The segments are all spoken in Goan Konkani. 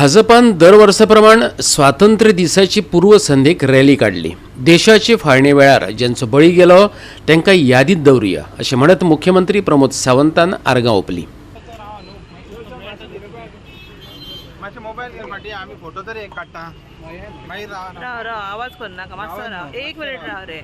भाजपान दर वर्सा प्रमाण स्वातंत्र्य दिसाची पूर्वसंध्येक रॅली काडली. देशाचे फाळणे वेळार ज्यांचो बळी गेलो तांकां यादीत दवरुया अशें म्हणत मुख्यमंत्री प्रमोद सावंतान आर्गां ओंपली. मातशें मोबायल घे फाटी, आमी फोटो तरी एक काडटा मागीर राव. राव राव, आवाज करनाका मातसो, राव एक मिनिट, राव रे.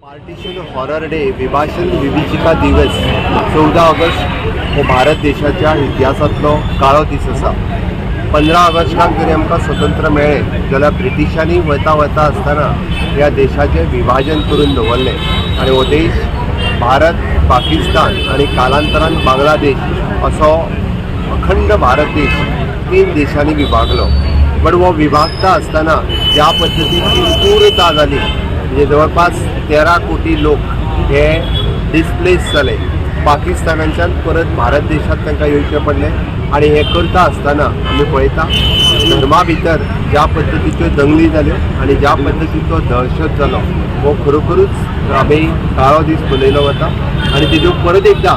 पार्टिशन हॉरर डे, विभाजन विभीषिका दिवस, 14 ऑगस्ट हो भारत देशाच्या इतिहासांतलो काळो दीस आसा. 15 ऑगस्टाक जरी आमकां स्वतंत्र मेळ्ळें जाल्यार ब्रिटिशांनी वता वता आसतना ह्या देशाचें विभाजन करून दवरलें आनी हो देश भारत, पाकिस्तान आनी कालांतरान बांगलादेश असो अखंड भारत देश तीन देशांनी विभागलो. बट हो विभागता आसतना ज्या पद्दतीची क्रूरता जाली, म्हणजे जवळपास 13 कोटी लोक हे डिस्प्लेस जाले, पाकिस्तानाच्यान परत भारत देशांत तांकां येवचें पडलें. आनी हें करता आसतना आमी पळयता, धर्मा भितर ज्या पद्दतीच्यो दंगली जाल्यो आनी ज्या पद्दतीचो दहशत जालो, हो खरोखरूच आमी काळो दीस मनयलो वता. आनी तेज्यो परत एकदां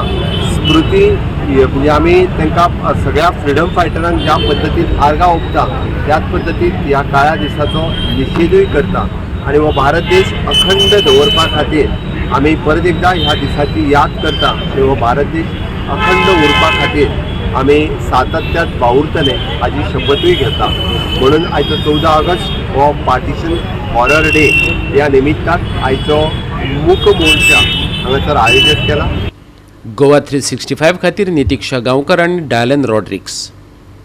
स्मृती, म्हणजे आमी तांकां सगळ्या फ्रिडम फायटरांक ज्या पद्दतीन आर्गां ओंपता, त्याच पद्दतीन ह्या काळ्या दिसाचो निशेधूय करता. आनी हो भारत देश अखंड दवरपा खातीर आमी परत एकदां ह्या दिसाची याद करता आनी हो भारत देश अखंड उरपा खातीर आमी सातत्यात वावुरतले हाजी शपथूय घेता. म्हणून आयचो 14 ऑगस्ट हो पार्टिशन हॉरर डे ह्या निमित्तान आयचो मूक मोर्चा हांगासर आयोजीत केला. गोवा 365 खातीर नितीक्षा गांवकर आनी डायलन रॉड्रिक्स.